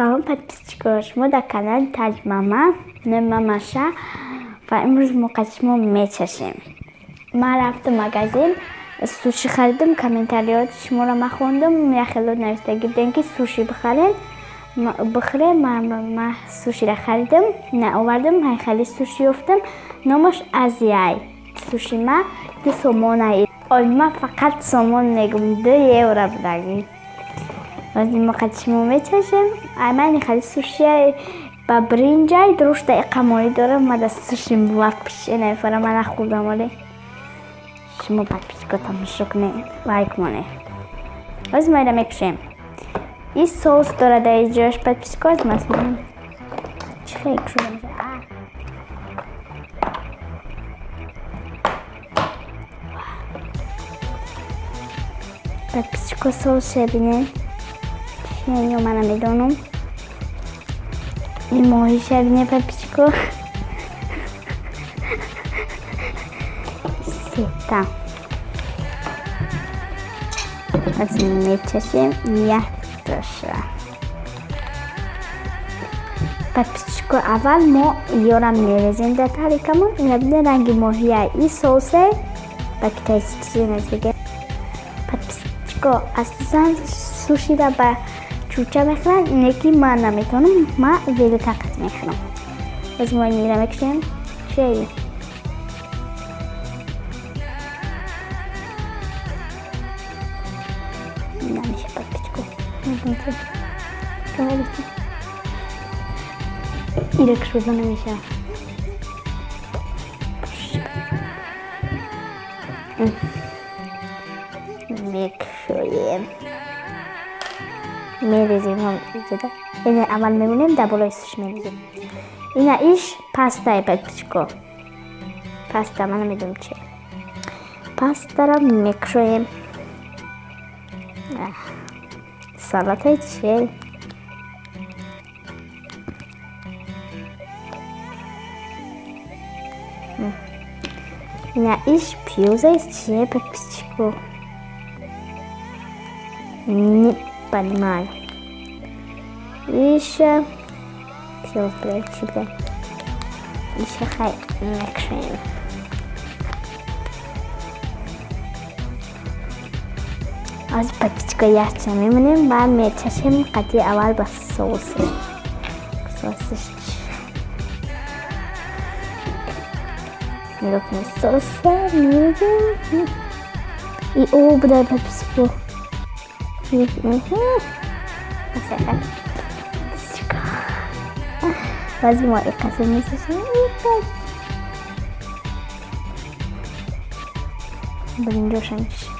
Салом подписчикҳо, шумо дар канали Таҷмама, номи ман Маша ва имрӯз мо қати шумо мечашем. Ман рафтам магазин, суши харидам, комментариёти шуморо ман хондам, як хело навиштагӣ будем ки суши бихарем, бихӯрем. Ман суширо харидам, овардам, хеле суши ёфтам. Номаш Азияй. Суши ма 2 сомона. Ой, ман фақат сомон мегум, 2 евро будагӣ. Ҳозир мо қати шумо мечашем. Ай ман хеле суши ба бринҷай дурушта иқамоӣ дорам. Ма да суши вообще намефорам, ман нахӯрдам оле. Шумо подписчико тамошо кунед, лайк монед. Ҳозир мо ира мекушем. И соус дорад дар иҷояш подписчико, аз мас мекунем. Чӣ хеле кушода мешавад? Подписчико соус бинед. Чия ман намедонам. Ин моҳиша бинед подписчико. Сета. Ҳозир мечашем якташа. Подписчико, аввал мо ёра мерезем дар тарикамон. Ина бинед ранги моҳия. И соусе ба китайси чизе наздига. Подписчико, асосан суширо ба чӯча мехӯранд, не ки ман наметавонам, ман велотақат мехӯрам. Боз мо инро мекушем. Чия? Намеша подписчико. Ира кушода намеша. Мекушоем. Мерезем ҳам иҷода. Ина аввал мемонем, дар болои суш мерезем. Ина иш пастае подписчико. Паста, ман намедонам чи. Пастаро мекушоем. Салатаи чи? Ина иш пиёзаи чие подписчико? Не понимаю. Иша пиёз блядь, чи блядь. Иша хай мекушоем. Аз подписчико якча мемонем ва мечашем қати аввал ба соусе. Соусиш нигоҳ кунед, соуса мерезем. И об дай подписчико. Баъзи мо иқаса мечашем. Бринҷоша мечашем.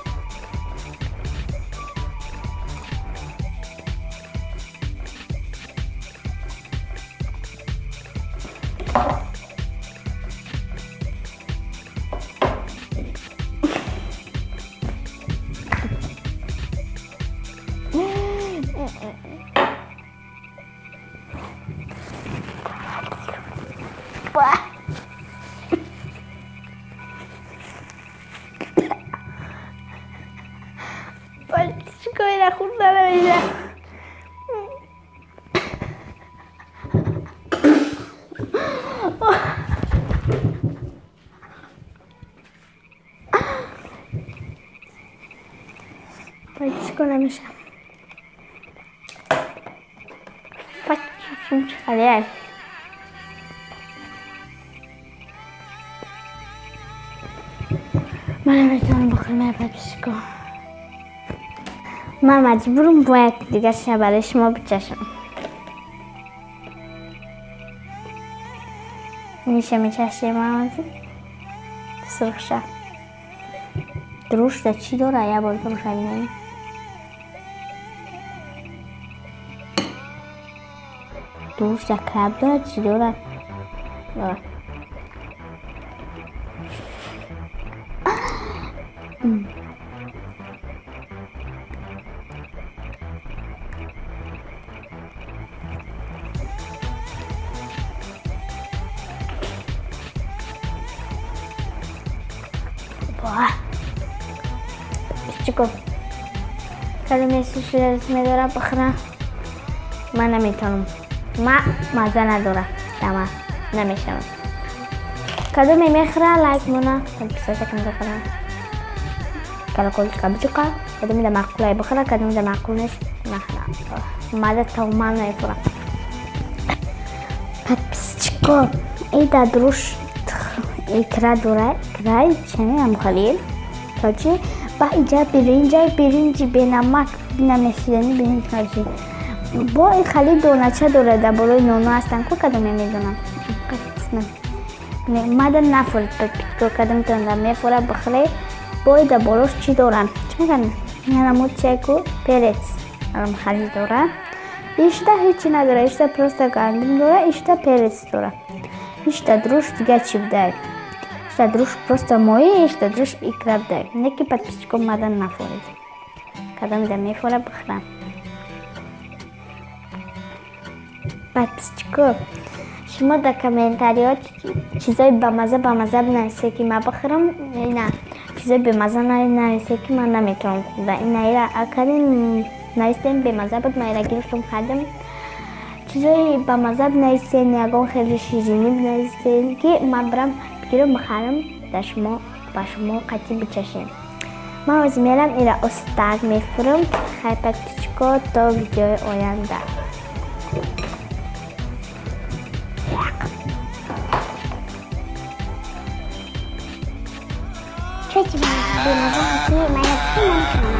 Подписчико, ира хӯрда намеша. Подписчико намеша. Хале. Ман наметавонам бихӯрам подписчико. Ман маҷбурам бояд дигарша барои шумо бичашам. Иниша мечашем сурхша. Дурушта чӣ дора? Я бор дуруша бинем. Дурушта краб дора, чӣ дора? Подписчико, кадоме суширо дӯст медорам бихӯрам. Ман наметавонам. Ма маза надора. Дама намешавам. Кадоме мехӯра лайк мона, подписаться кунед канал. Колокольчика бичуқа. Кадоме да маъқулай бихӯра, кадоме да маъқул нест нахӯра. Маза тамоман намефура. Подписчико, и да друж икра дора, икраи чани амхалил. Короче, ба иҷа биринҷа, биринҷи бенамак, намешидани биринҷ короче. Бо и хали донача дора, дар болои ноно ҳастанд, ку кадоме медонам. Мада нафурид подписчико, кадомтон да мефура бихӯре. Бо и дар болош чӣ дорам? Чӣ мегӯянд? Янамуд чайку перец хали дора. Ишта ҳечи надора, ишта просто гандум дора, ишта перец дора. Ишта друш дига чӣ будай? Ишта друш просто моӣ, ишта друш икра будай. Не ки подписчико мада нафурид. Кадом да мефура бихӯрам. Подписчико, шумо дар комментариҳо чизои бамаза бамаза бинависед, ки ман бихӯрам. Ина чизои бемаза нависед, ки ман наметавонам хӯрда. Ина ира акарин навистем бемаза буд, ман ира гирифтам хӯрдам. Чизои бамаза бинависед, ягон хеле ширинӣ бинависед, ки ман бирам бигирам бихарам, дар шумо ба шумо қатъӣ бичашем. Ман ҳозир мерам ира остак мефурам. Хай подписчико, то видеои оянда. Чё тебе бемаза, ки ман я гуфтам, ман